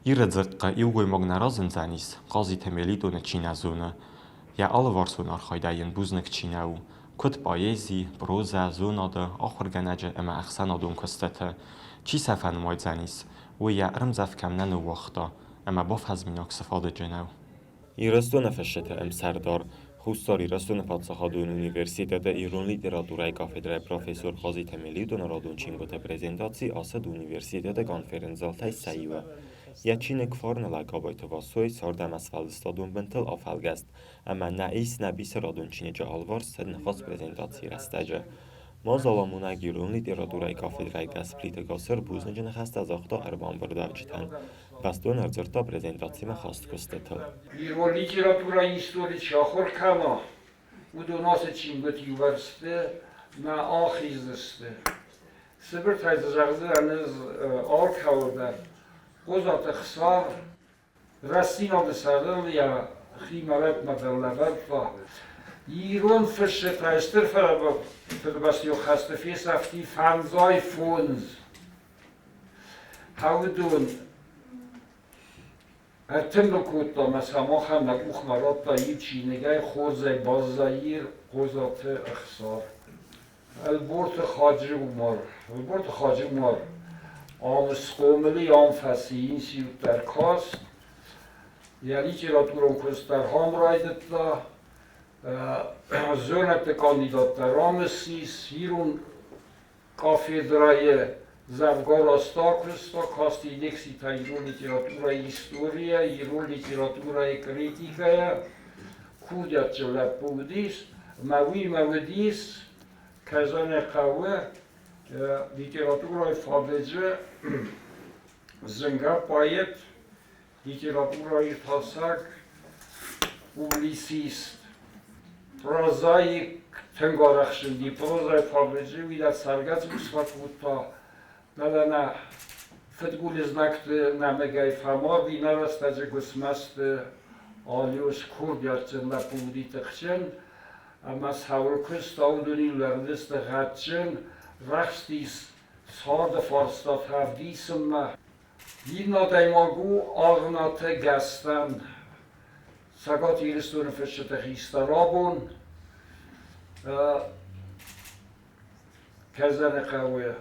Иры дзыхъхъы иугоймаг нӕ разындзӕнис, Хъазиты Мелитоны чи нӕ зоны, йӕ алыварсон архайдӕй йын бузныг чи нӕ у, куыд поэзи, прозӕ, зонады, ахуыргӕнӕджы ӕмӕ ӕхсӕнадон куыстыты. Чи сӕ фӕнымайдзӕнис, уый йӕ ӕрмдзӕф кӕм нӕ ныууагъта ӕмӕ бафӕзминаг цы фадыджы нӕу. Ирыстоны фысджыты ӕмсӕрдар, Хуссар Ирыстоны паддзахадон университеты ирон литературӕйы кафедрӕйы профессор Хъазиты Мелитоны радон чингуыты презентаци ацыд университеты конференц-залтӕй сӕ иуы. Йӕ чиныг Фарны лӕг Абайты Васойы цард ӕмӕ сфӕлдыстадон бынтыл афӕлгӕст ӕмӕ нӕ ис нӕ бисы радон чиныджы алыварс цыд ныхас презентацийы рӕстӕджы. Мадзаламонӕг ирон литературӕйы кафедрӕйы гӕс Плиты Гацыр бузныджы ныхӕстӕ загъта ӕрбамбырдуӕвджытӕн. Бӕстон ӕрдзырдта презентацимӕ хаст куыстытыл. Ирон литературӕйы истори чи ахуыр кӕна, уыдон ацы чингуыты иувӕрсты нӕ ахиздзысты. Цыбыртӕй дзы зӕгъдзынӕн ӕз алкӕуыл дӕр. Хъодзаты Хсар рӕстдзинады сӕрыл йӕ хи мӕлӕтмӕ дӕр лӕвӕрдта. Ирон фысджытӕй Стыр Фыдыбӕстӕйон хӕсты фесӕфти 55. Хъӕуыдон ӕртымбыл кодта ӕмӕ сӕ махӕн нӕ къухмӕ радта иу чиныгӕй хорзӕй баззайы Хъодзаты Ӕхсар. Ӕлборты Хаджи-Умар. Ӕлборты Хаджи-Умар ам схъомыл и, ам фӕци институт дӕр каст, йӕ литературон куыст дӕр ам райдыдта, зонӕдты кандидат дӕр ам ссис, ирон Кафедрӕйы дзӕвгар азтӕ куыста, касти лекцитӕ ирон литературӕйы историйӕ, ирон литературӕйы критикӕйӕ. Курдиатджын лӕппу уыдис, ӕмӕ уыимӕ уыдис Казаны хъӕуы литературӕйы фадыджы зынгӕ поэт, литературӕиртасӕг, публицист, прозаик тынг арӕхсынди прозӕйы фабричы уый дӕр цӕргӕ цъус фӕкодта, фӕлӕ нӕ фыдгулы знӕгты нӕмыгӕй фӕмарди нӕ рӕстӕджы Гуыцмӕзты Алиус курдиатджын лӕппу уыди тыхджын ӕмӕ цӕуыл куыста, уыдон-иу лӕгдысты гъӕдджын, рӕхстис царды фарстатӕ ӕвдисынмӕ. Иннӕ адӕймаг у Агънаты Гӕстӕн, Цӕгат Ирыстоны фысджыты хистӕр абон. Кӕзӕны хъӕуы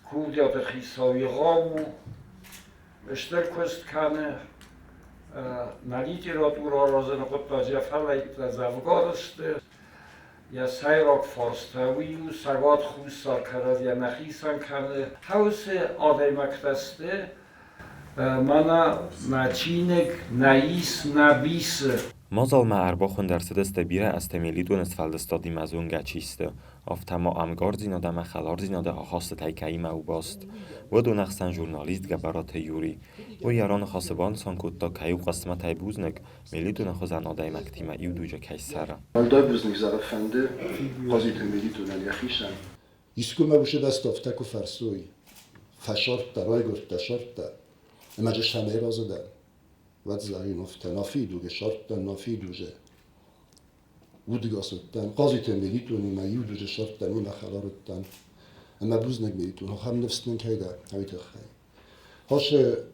курдиаты хицау егъау у, стыр куыст кӕны, нӕ литературӕ аразыны хъуыддаджы йӕ фӕллӕйттӕ дзӕвгар сты. Йӕ сӕйраг фарста уый у, Цӕгат-Хуссар кӕрӕдзийӕ нӕ хицӕн кӕны. Хӕусы адӕймӕгтӕ сты, мӕнӕ нӕ чиныг, нӕ ис, нӕ бисы. Мадзалмӕ ӕрбахуынд ӕрцыдысты бирӕ азты Мелитоны сфӕлдыстадимӕ зонгӕ чи сты, афтӕ ма ӕмгардзинад ӕмӕ хӕлардзинады ахастытӕй кӕимӕ у баст, уыдон ӕхсӕн журналист Гӕбӕраты Юри. Уый йӕ раныхасы банысан кодта, кӕй у хъысмӕтӕй бузныг, Мелитоны хуызӕн адӕймӕгтимӕ иу дуджы кӕй цӕры. Уӕлдай бузныг зӕгъы фӕнды Хъазиты Мелитонӕн йӕхицӕн. Искуы мӕ усы бӕстӕфтӕ куы фӕрсой, фӕсардта, райгуырдтӕ, сардта, ӕмӕ дзы цӕмӕй разы дӕн, уӕд зӕгъин, афтӕ, Нафийы дуджы сардтӕн, Нафийы дуджы удыгас уыдтӕн, Хъазиты Мелитонимӕ иу дуджы сардтӕн, уымӕ хӕлар уыдтӕн. Ӕмӕ бузныг Мелитон, ахӕм ныфс нын кӕй дӕ, уый тыххӕй. Ацы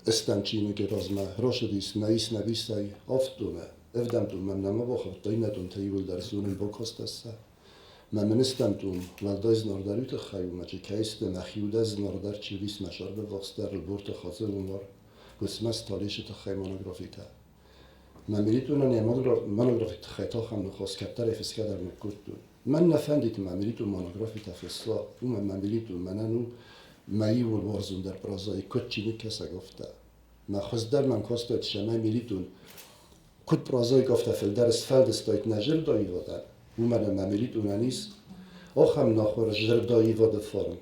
ӕстӕм чиныджы размӕ рацыдис нӕ-ис-нӕ-бисӕй авд томы, ӕвдӕм том мӕм нӕма бахаудта, иннӕ томтӕ иууылдӕр зонын бакастӕн. Мӕ мын ӕстӕм том уӕлдай зынаргъдӕр уый тыххӕй у, мӕ чи кӕй сты, мӕхи удӕй зынаргъдӕр чи уыдис мӕ сӕрбыввахсдӕр Ӕлборты Хадзы-Умар, Гуыцмӕз Талисы тыххӕй монографитӕ. Мӕ Мелитонӕн йӕ монографиты тыххӕй тахӕм ныхас кӕддӕрӕй фысгӕ дӕр ныккодтон. Мӕн нӕ фӕндид мӕ Мелитон монографитӕ фысса, уымӕн мӕ Мелитон мӕнӕн у мӕ иууыл уарзондӕр прозаик, куыд чиныгкӕсӕг, афтӕ. Мӕ хуыздӕр мӕм кастайд, цӕмӕй Мелитон куыд прозаик, афтӕ фылдӕр сфӕлдыстаид нӕ зӕрдӕаивадӕн, уымӕн ӕмӕ Мелитонӕн ис ахӕм нахуыр зӕрдӕаивады форм,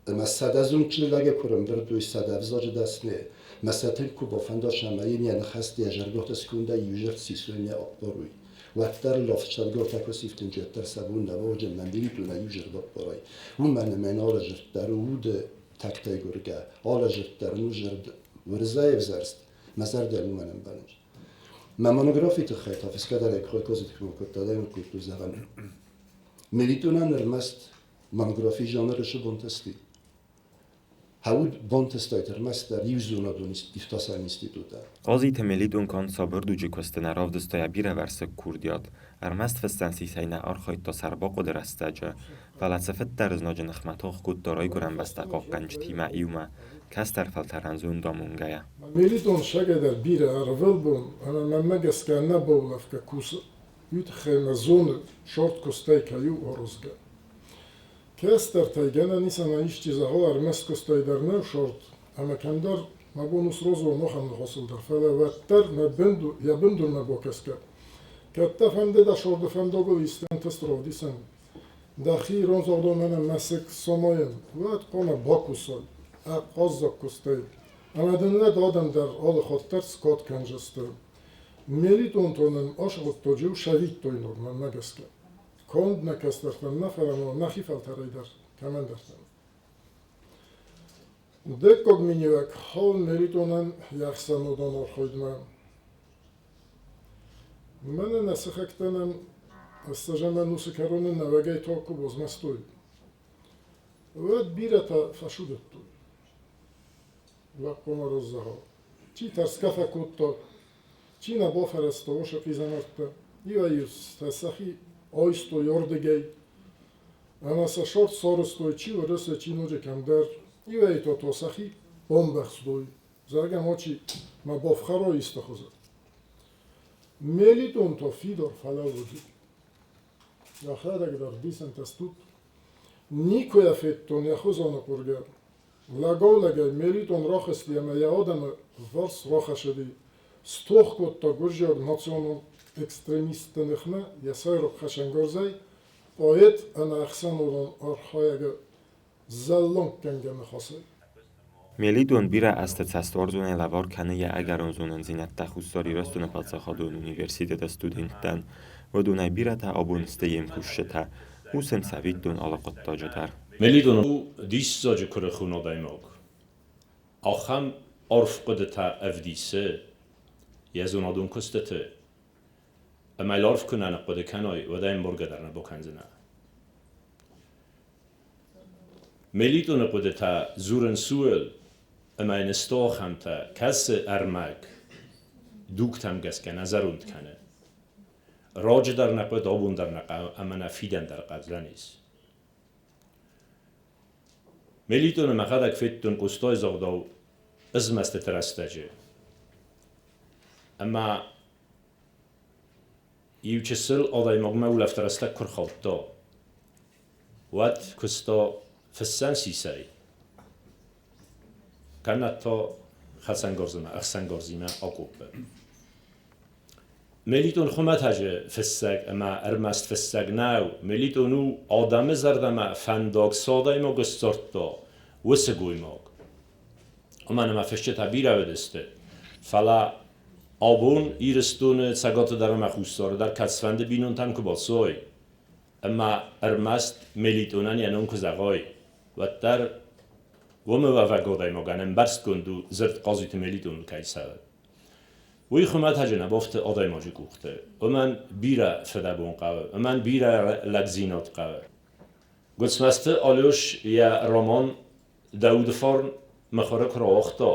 Ӕмӕ 100 азон лӕги ку рӕмбырд уй 100 ӕвзаджы дӕсни, мӕ сӕ тынг ку бафӕнда ӕма ин йӕ ныхӕсти йӕ зӕрдотӕ скондӕй иузӕрд сисуй не аппаруй. Уӕддӕр ыл ӕфсӕдгортӕ ку сифтинджи, уӕддӕр сӕ бон нӕ бауодзӕн мӕ милитонӕ иузӕрд аппарай. Уомӕн ӕма ин алӕ зӕрддӕр уды тӕгтӕй гургӕ, алӕ зӕрддӕр ин зӕрд уырзӕй ӕвзӕрст, мӕ зӕрдӕ уомӕн ӕмбӕлуй. Мӕ монографий туххӕй та фысгӕ дӕр ӕй кодта, кодта, адӕймаг кодта, зӕгъӕн, Мелитонӕн ӕрмӕст монографи жанры сыбонтӕ сты. Хауд бантыстайт ӕрмӕстдӕр иу зонадон иртасӕн институтӕн. Хъазиты Мелитон канд сабырдуджы куысты нӕ равдыста йӕ бирӕвӕрсыг курдиат, ӕрмӕст фыссӕн сисӕй нӕ архайдта сӕрбахъуыды рӕстӕджы, фӕлӕ цыфыддӕр знаджы ныхмӕ тох кодта райгуырӕн бӕстӕ хъахъхъӕнджытимӕ иумӕ, кӕстӕр фӕлтӕрӕн зонд амонгӕйӕ. Мелитон сагӕй бирӕ ӕрвылбон ӕмӕ мӕнмӕ гӕсгӕ нӕ баулӕфгӕ кусы. Уый тыххӕй мӕ зоны, шорт куыстӕй кӕй у орузгӕ. Кӕстӕртӕй гӕнӕн ис ӕмӕ исчи зӕгъа, ӕрмӕст куыстӕй дӕр нӕу шорт, ӕмӕ кӕмдӕр мӕ бон у срозон ахӕм ныхасыл дӕр, фӕлӕ уӕддӕр мӕ бындур, йӕ бындурмӕ бакӕсгӕ. Кӕд дӕ фӕнды дӕ шорды фӕндагыл исты ӕнтыст равдисын, дӕхи ирон загъдон мӕнӕн мӕсыг самайын, уӕд хъуамӕ бакусай, ахъаззаг куыстӕй, ӕмӕ дын уӕд адӕм дӕр алы хатт дӕр скад кӕндзысты. Мелитонтон ын асыгъуыдтоджы иу сӕвиттойнаг мӕнмӕ гӕсгӕ. Конд нӕ кӕстӕртӕн нӕ, фӕлӕ ма нӕхи фӕлтӕрӕй дӕр кӕмӕндӕртӕн. Дыккаг миниуӕг хауы Мелитонӕн йӕ ӕхсӕнадон архайдмӕ. Мӕнӕ нӕ сыхӕгтӕ нӕм ӕстӕзӕм ӕнусы кӕроны нӕуӕгӕй тох куы базмӕстой, уӕд бирӕтӕ фӕсудыдтой. Лӕппумӕ раззагъал. Чи тӕрсгӕ фӕкодта, чи нӕ бафӕрӕзта уыцы хъизӕмӕрттӕ, иуӕй-иутӕ сӕхи айстой ардыгӕй ӕмӕ сӕ сарт сарӕзтой чи Уӕрӕсе, чи ноджы кӕмдӕр, иуӕй-иутӕ та сӕхи бамбӕхстой, зӕгъгӕ, мачи мӕ бафхӕра исты хуызы. Мелитон та фидар фӕлӕууыди. Йӕхӕдӕг дӕр дисӕнтӕ стут. Никуы йӕ федтон йӕ хуызӕны къуыргӕ. Лӕгау-лӕгӕй Мелитон рахызти ӕмӕ йӕ адӕмы вварс рахӕссыди, стох кодта гуырдзиаг национон экстремистты ныхмӕ йӕ сӕйраг хӕцӕнгарзӕй, поэт ӕмӕ ӕхсӕнадон архайӕгы зӕлланггӕнгӕ ныхасӕй. Мелитон бирӕ азты цӕстуарзонӕй лӕвар кӕны йӕ ӕгӕрон зонындзинӕдтӕ Хуссар Ирыстоны паддзахадон университеты студенттӕн. Уыдонӕй бирӕтӕ абон сты йе мкусджытӕ. У сын цӕвиттон алы хъуыддаджы дӕр. Мелитон у диссаджы куырыхон адӕймаг. Ахӕм арф хъуыдытӕ ӕвдисы йӕ зонадон куыстыты, ӕмӕ йыл арф куы нӕ ныхъхъуыды кӕной, уӕд ӕй ӕмбаргӕ дӕр нӕ бакӕндзынӕ. Мелитоны хъуыдытӕ дзурынц ууыл, ӕмӕ йын сты ахӕмтӕ, кӕцы ӕрмӕг дугтӕм гӕсгӕ нӕ зӕронд кӕны. Раджы дӕр нӕ хъуыд, абон дӕр нӕ хъӕуы ӕмӕ нӕ фидӕн дӕр хъӕудзӕнис. Мелитоны мӕхӕдӕг федтон Къостайы загъдау ызмӕстыты рӕстӕджы. Ӕмӕ иу чысыл адӕймагмӕ улӕфты рӕстӕг куы рхаудта, уӕд куыста фыссӕн сисӕй, кӕнӕ та хӕцӕнгарзимӕ, ӕхсӕнгарзимӕ акъоппы. Мелитон хуымӕтӕджы фыссӕг ӕмӕ ӕрмӕст фыссӕг нӕу. Мелитон у адӕмы зӕрдӕмӕ фӕндаг цы адӕймаг сдзырдта, уыцы гоймаг. Уымӕн ӕмӕ фысджытӕ бирӕ уыдысты, фӕлӕ абон Ирыстоны Цӕгаты дӕр ӕмӕ Хуссары дӕр кӕцыфӕнды бинонтӕм куы бацӕуай ӕмӕ ӕрмӕст Мелитонӕн йӕ ном куы зӕгъай, уӕддӕр уымы уӕвӕг адӕймагӕн ӕмбӕрстгонд у дзырд Хъазиты Мелитоныл кӕй цӕуы. Уый хуымӕтӕджы нӕ бафты адӕймаджы къухты. Уымӕн бирӕ фыдӕбон хъӕуы, уымӕн бирӕ лӕгдзинад хъӕуы. Гуыцмӕзты Алеш йӕ роман Дауды фарн мыхуыры куы рауагъта,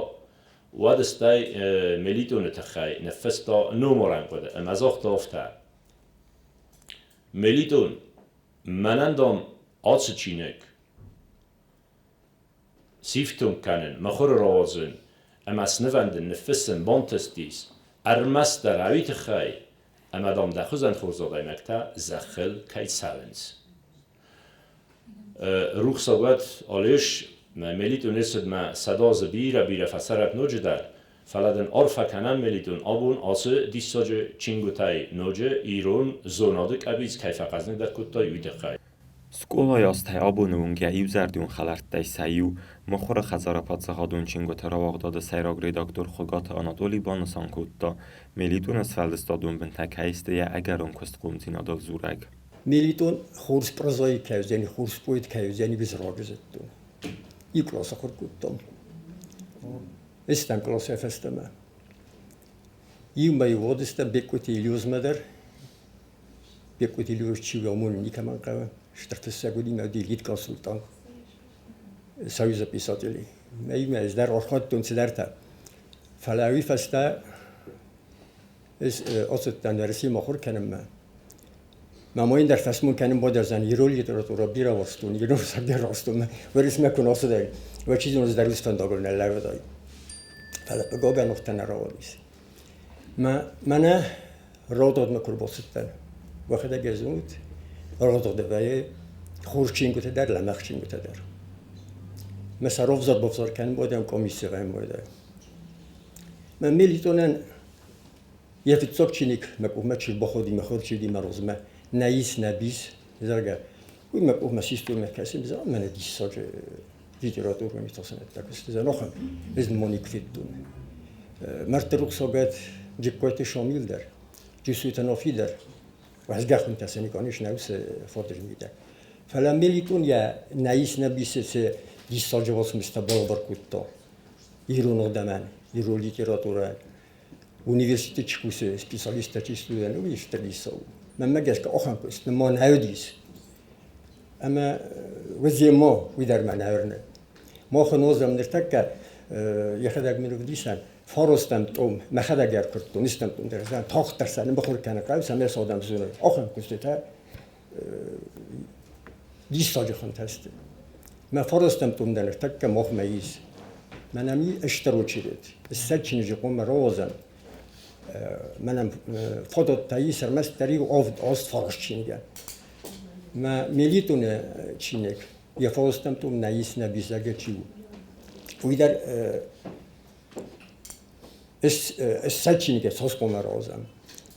уӕд стӕй Мелитоны тыххӕй ныффыста номарӕн хъуыды ӕмӕ загъта афтӕ: Мелитон, мӕнӕн, дам, ацы чиныг сифтонг кӕнын, мыхуыры рауадзын ӕмӕ снывӕндын, ныффыссын бантыстис ӕрмӕстдӕр уый тыххӕй, ӕмӕ, дам, дӕ хуызӕн хорз адӕймӕгтӕ зӕххыл кӕй цӕуынц. Рухсаг уӕд Алеш, Мелитон ӕрцыдмӕ 100 азы бирӕ-бирӕ фӕцӕрӕд ноджыдӕр, фӕлӕ дын арфӕ кӕнӕм, Мелитон, абон ацы диссаджы чингуытӕй ноджы ирон зонады къӕбиц кӕй фӕхъӕзныгдӕр кодтай, уый тыххӕй. Скъолайы азтӕй абоны онг йӕ иузӕрдион хӕлӕрттӕй сӕ иу, Мыхуыры хӕдзары паддзахадон чингуыты рауагъдады сӕйраг редактор Хуыгаты Анатоли банысан кодта, Мелитоны сфӕлдыстадон бынтӕ кӕй сты йӕ ӕгӕрон куыстхъомдзинадыл дзурӕг. Мелитон хорз прозаик кӕй уыдзӕни, хорз поэт кӕй уыдзӕни, уый раджы зыдтон. Иу къласы ахуыр кодтам. Ӕстӕм къласӕй фӕстӕмӕ. Иумӕ уыдыстӕм Бекъуыты Илюзмӕ дӕр. Бекъуыты Илюз чи у, амонын никӕмӕн хъӕуы. Стыр фыссӕг уыди нӕ уыди Литка Султан, союза писателей. Мӕ ӕз дӕр архайдтон цыдӕртӕ. Фӕлӕ уый фӕстӕ ӕз ацыдтӕн Уӕрӕсемӕ ахуыр кӕнынмӕ. Мӕ ма ӕндӕр фӕсмон кӕнын бадӕрдзӕн ирон литературӕ бирӕ уарзтон, ирон ӕвзаг дӕр уарзтон. Уӕрӕсемӕ куы нӕ ацыдаин, уӕд чи зоны ӕз дӕр уыцы фӕндагыл нӕ лӕууыдаин. Фӕлӕ хъыгагӕн уӕхтӕ нӕ рауадис. Мӕ мӕнӕ рауагъдмӕ куы рбацыдтӕн, уӕхӕдӕг ӕй зонут, рауагъды вӕййы хорз чингуытӕ дӕр, лӕмӕгъ чингуытӕ дӕр. Мӕ сӕ равзар-бавзар кӕнын байдайӕм комисси байдайӕм. Мӕ мелитонӕн йӕ фыццаг чиныг мӕ къухмӕ чи рбахауди, мӕ хор чи уыди мӕ розмӕ, нӕ ис, нӕ бис, зӕгъгӕ, уый мӕ къухмӕ систой мӕ кӕсын, зӕгъ, мӕнӕ диссаджы литературон иртасӕнӕдтӕ куысты зӕнохӕн, ӕз моник федтон. Мӕрдты рухсагӕд Джыккойты Шамил дӕр, Джусойты Нафи дӕр, уӕзгӕ хуынтӕ сӕ никуы ис, нӕ уыцы фордызмитӕ. Фӕлӕ Мелитон йӕ нӕ ис, нӕ бисы цы диссаджы уацмыстӕ балӕвар кодта ирон адӕмӕн, ирон литературӕйӕн, университеты чи кусы, специалисттӕ чи студент, уый стыр диссаг у. Мӕнмӕ гӕсгӕ ахӕм куыст нырма нӕ уыдис. Ӕмӕ уыдземо, уый дӕр мӕ нӕ уырны. Мах нозӕм ныртӕккӕ йӕхӕдӕг мын ӕвдисӕн, фарастӕм том, мӕхӕдӕг ӕркуырдтон, истӕм том дӕр, тагъддӕр сӕ ныммыхуыр кӕнын хъӕуы, цӕмӕй сӕ адӕм зоной. Ахӕм куыстытӕ диссаджы хуынтӕ сты. Мӕ фарастӕм том дӕр ныртӕккӕ махмӕ ис. Мӕнӕн и стыр очередь. Ссӕдз чиныджы хъуамӕ рауадзӕм. Мӕнӕн фадӕттӕ ис ӕрмӕстдӕр иу авд аст фараст чиныгӕн. Мӕ Мелитоны чиныг йӕ фарастӕм том нӕ ис, нӕ бизӕгӕ чи у. Уый дӕр ссӕдз чиныгӕй цас хъуамӕ рауадзӕм.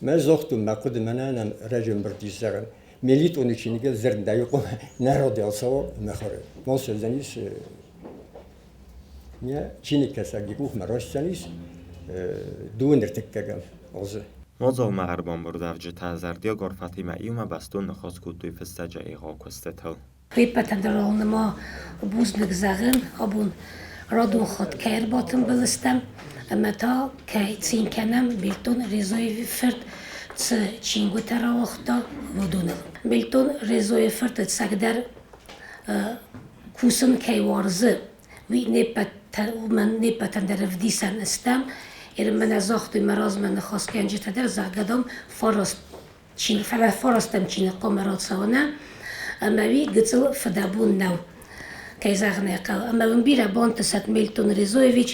Мӕ загътон, мӕ хъуыды мӕнӕ нӕм раджы ӕмбырд ис зӕгъын. Мелитоны чиныгыл дзырдӕй хъуамӕ нӕ радӕлцӕуа мӕ хӕры. Ма сӕвдзӕнис Нӕ чиныгкӕсӕг йӕ къухмӕ райсдзӕнис дыууын ӕртыккӕгӕм азы. Мадзалмӕ ӕрбамбырдуӕвджытӕ зӕрдиаг арфӕтимӕ иумӕ бӕстон ныхас кодтой фыссӕджы егъау куыстытыл. Ӕппӕтӕн дӕр ма бузныг зӕгъын, абон радон хатт кӕй ӕрбатымбыл стӕм ӕмӕ та кӕй цин кӕнӕм Мелитон Резоевы фырт цы чингуытӕ рауагъта, уыдоныл. Мелитон Резойы фырт ӕцӕгдӕр кусын кӕй уарзы, уый не ппӕт, не ппӕтӕн дӕр ӕвдисӕн стӕм. Мӕнӕ загътой мӕ размӕ ныхасгӕнджытӕ дӕр, зӕгъгӕ, дам, фараст чи, фӕлӕ фарастӕм чи ныхъхъуамӕ рацӕуа, ӕмӕ уый гыццыл фыдӕбон нӕу, кӕй зӕгъын ӕй хъӕуы. Ӕмӕ уын бирӕ бантысӕд Мелитон Резоевич,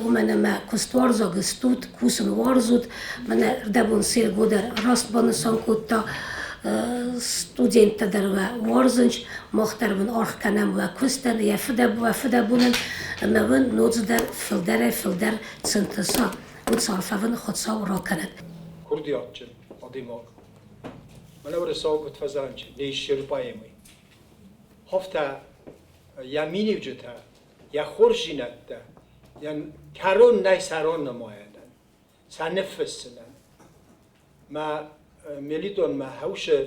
уымӕн ӕмӕ куыстуарзаг стут, кусын уарзут. Мӕнӕ рдӕбон Серго дӕр раст банысан кодта, студенттӕ дӕр уӕ уарзынц, мах дӕр уын аргъ кӕнӕм уӕ куыстӕн, йӕ уӕ фыдӕбонӕн ӕмӕ уын ноджыдӕр фылдӕрӕй-фылдӕр цынтыса, уыцы арфӕ уын Хуыцау ракӕнӕд. Курдиатджын адӕймаг. Мӕнӕ уырыссаг куыд фӕзӕгъынц, не ссеры поэмӕй. Хофтӕ йӕ миниуджытӕ, йӕ хорздзинӕдтӕ, йӕ кӕрон нӕй сӕрон нымайӕнӕн, сӕ ныффыссынӕн. Мӕ Мелитонмӕ хӕусы,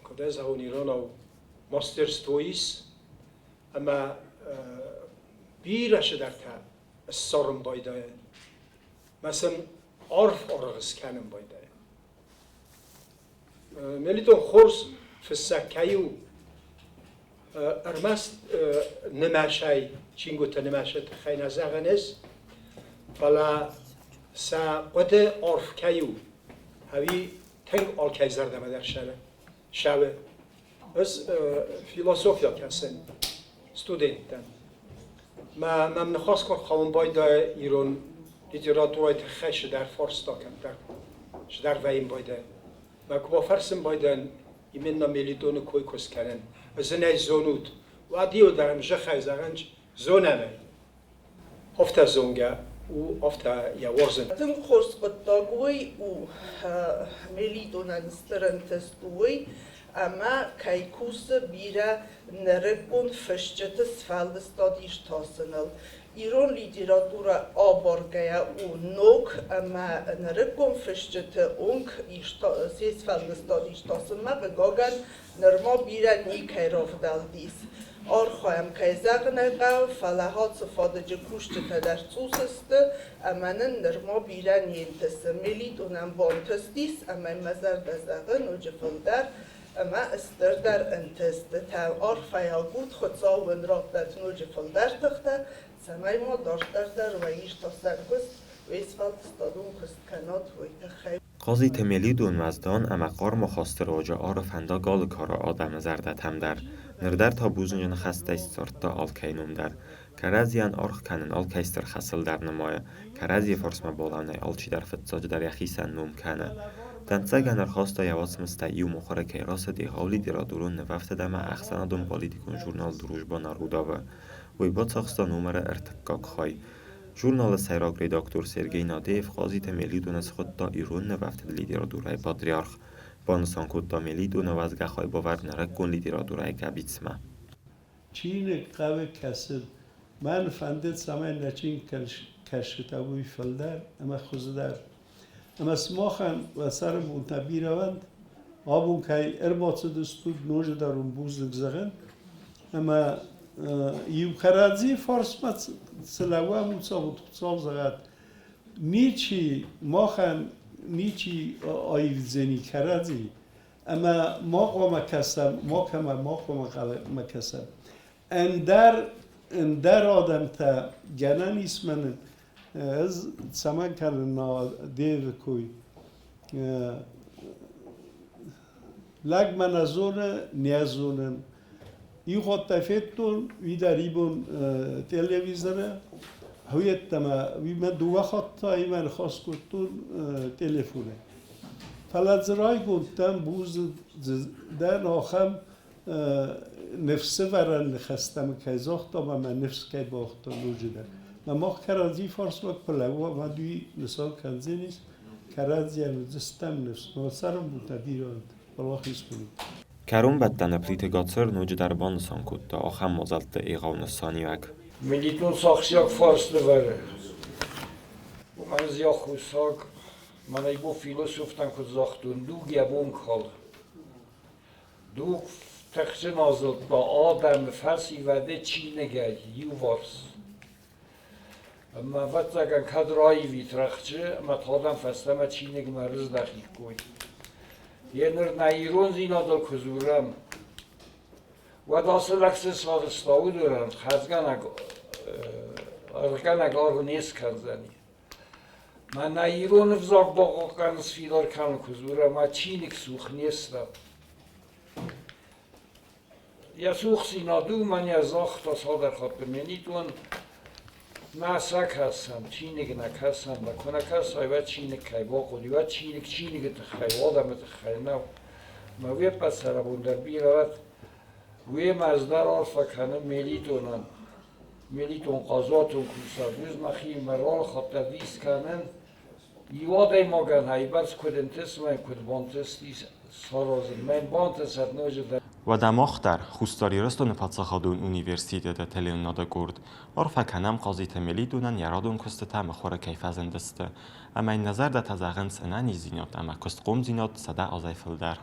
куыд ӕй зӕгъон иронау, мастерство ис, ӕмӕ бирӕ цыдӕртӕ ссарын байдайы. Мӕ сын арф аргъ скӕнын байдайы. Мелитон хорз фыссӕг кӕй у, ӕрмӕст нымӕсӕй, чингуыты нымӕсы тыххӕй нӕ зӕгъӕн ис, фӕлӕ сӕ хъуыды арф кӕй у, ӕви тынг алкӕй зӕрдӕмӕ дӕр сӕуы. Ӕз философия кӕсын студенттӕн. Мӕ мӕм ныхас куы рхауын байдайы ирон литературӕйы тыххӕй цыдӕр фарста кӕддӕр, цыдӕр вӕййын байдайы. Мӕ куы бафӕрсын байдайын, именно Мелитоны кой куы скӕнын, ӕз ын ӕй зонут, уӕд-иу дӕр зӕххӕй зӕгъын, зонӕм ӕй. Афтӕ зонгӕ у, афтӕ йӕ уарзын. Тынг хорз хъуыддаг уый у, Мелитонӕн стыр ӕнтыст у уый, ӕмӕ кӕй кусы бирӕ нырыккон фысджыты сфӕлдыстад иртасыныл. Ирон литературӕ абаргӕйӕ у ног ӕмӕ нырыккон фысджыты онг се сфӕлдыстад иртасынмӕ, хъыгагӕн, нырма бирӕ никӕй равдӕлдис. Архайӕм, кӕй зӕгъын ӕй хъӕуы, фӕлӕ ацы фадыджы кусджытӕ дӕр цъус сты ӕмӕ нын нырма бирӕ не нтысы. Мелитонӕн бантыстис ӕмӕ мӕ зӕрдӕ зӕгъы ноджы фылдӕр. Ӕмӕ стырдӕр ӕнтыстытӕ, арфӕйаг ут, Хуыцау уын раттӕд ноджы фылдӕр тыхтӕ, цӕмӕй ма дарддӕр дӕр уӕ иртасӕн куыст, уе сфӕлдыстадон куыст кӕнат, уый тыххӕй. Хъазиты Мелитон уӕздан ӕмӕ хъарм ахасты руаджы ары фӕндаг алы кары адӕмы зӕрдӕтӕм дӕр. Ныр дӕр та бузныджы ныхӕстӕй сдзырдта алкӕй ном дӕр. Кӕрӕдзийӕн аргъ кӕнын алкӕй стыр хӕсыл дӕр нымайы, кӕрӕдзийы фарсмӕ балӕууынӕй алчидӕр фыццаджыдӕр йӕхицӕн ном кӕны. Дӕнцӕгӕн ӕрхаста йӕ уацмыстӕй иу мыхуыры кӕй рацыд егъау литературон нывӕфтыд ӕмӕ ӕхсӕнадон-политикон журнал «Дружба народов-ы. Уый бацахста номыры ӕртыккаг хай. Журналы сӕйраг редактор Сергей Надеев Хъазиты Мелитоны схуыдта ирон нывӕфтыд литературӕйы патриарх. Банысан кодта Мелитоны уӕзгӕ хайбавӕрд нырыккон литературӕйы къӕбицмӕ. Чиныг хъӕуы кӕсын. Мӕн фӕнды, цӕмӕй нӕ чиныг кӕсджытӕ уый фылдӕр ӕмӕ хуыздӕр. Ӕмӕ сымахӕн уӕ цӕрӕнбонтӕ бирӕ уӕнт. Абон кӕй ӕрбацыдыстут, ноджыдӕр уын бузныг зӕгъын. Ӕмӕ иу кӕрӕдзийы фарсмӕ цы лӕууӕм, уыцы Хуыцау зӕгъӕд, ничи махӕн ничи аивдзӕни кӕрӕдзи. Ӕмӕ ма хъуамӕ кӕсӕм, макӕмӕ ма хъуамӕ кӕсӕм. Ӕндӕр, ӕндӕр адӕмтӕ гӕнӕн ис мӕнӕн, ӕз цӕмӕн кӕнын Девы кой. Лӕг мӕ нӕ зоны, не зонын. Иу хатт федтон, уый дӕр ибон телевизоры, уый уый мӕ дыууӕ хатты имӕ ныхас кодтон телефонӕй. Фӕлӕ дзы райгонд дӕн, бузныг дӕн ахӕм ныфсӕвӕрӕн ныхӕстӕ мын кӕй загъта ӕмӕ мӕ ныфс кӕй бауагъта ноджыдӕр. Мӕ мах кӕрӕдзи фарсмӕ куы лӕууӕм, уӕд уый нысан кӕндзӕнис, кӕрӕдзийӕн уыдзыстӕм ныфс. Мӕ цӕрӕнбонтӕ бирӕ уӕнт, уӕлахиз кӕнут. Кӕронбӕттӕны Плиты Гацыр ноджыдӕр банысан кодта ахӕм мадзӕлтты егъау нысаниуӕг. Мелитон ахсджиаг фарст ӕвӕры. Уымӕн ӕз йӕ аххосаг, мӕнӕй бо философтӕн куыд загътон, дуг йӕ бон калы. Дуг тыхджын азылдта адӕмы фӕсивӕды чиныгӕй иуварс. Ӕмӕ, ӕвӕццӕгӕн, кӕд раивит рӕхджы, ӕмӕ та адӕм фӕстӕмӕ чиныгмӕ рыздӕхиккой. Еныр нӕ ирондзинадыл куы дзурӕм, уӕд ацы лӕг цы сарӕзта, уыдонӕн хӕрзгӕнӕг, аргъгӕнӕг аргъ не скӕндзӕни. Мӕнӕ ирон ӕвзаг бахъахъхъӕнын сфидар кӕнын куы дзурӕм, ӕмӕ чиныг цух не стӕм. Йӕ цухдзинад у, мӕнӕ загъта цалдӕр хатты Мелитон, нӕ сӕ кӕсӕм, чиныг нӕ кӕсӕм, куы нӕ кӕсай, уӕд чиныг кӕй бахъуыди, уӕд чиныг чиныгы тыххӕй, адӕмы тыххӕй нӕу. Мӕ уе ппӕт цӕрӕнбон дӕр бирӕ уӕд. Уемӕ ӕз дӕр арфӕ кӕнын Мелитонӕн. Мелитон хъазуатон кусӕг, уыз мӕхимӕ ралхӕдта дис кӕнын, иу адӕймагӕн айбӕрц куыд ӕнтысмӕ, куыд бантыстис саразын. Мӕн бантысӕд ноджыдӕр. Уӕдӕ мах дӕр, Хуссар Ирыстоны паддзахадон университеты телеуынынады къорд, арфӕ кӕнӕм Хъазиты Мелитонӕн йӕ радон куыстытӕ мыхуыры кӕй фӕзындысты, ӕмӕ йын нӕ зӕрдӕтӕ зӕгъынц ӕнӕниздзинад ӕмӕ куыстхъомдзинад 100 азӕй фылдӕр.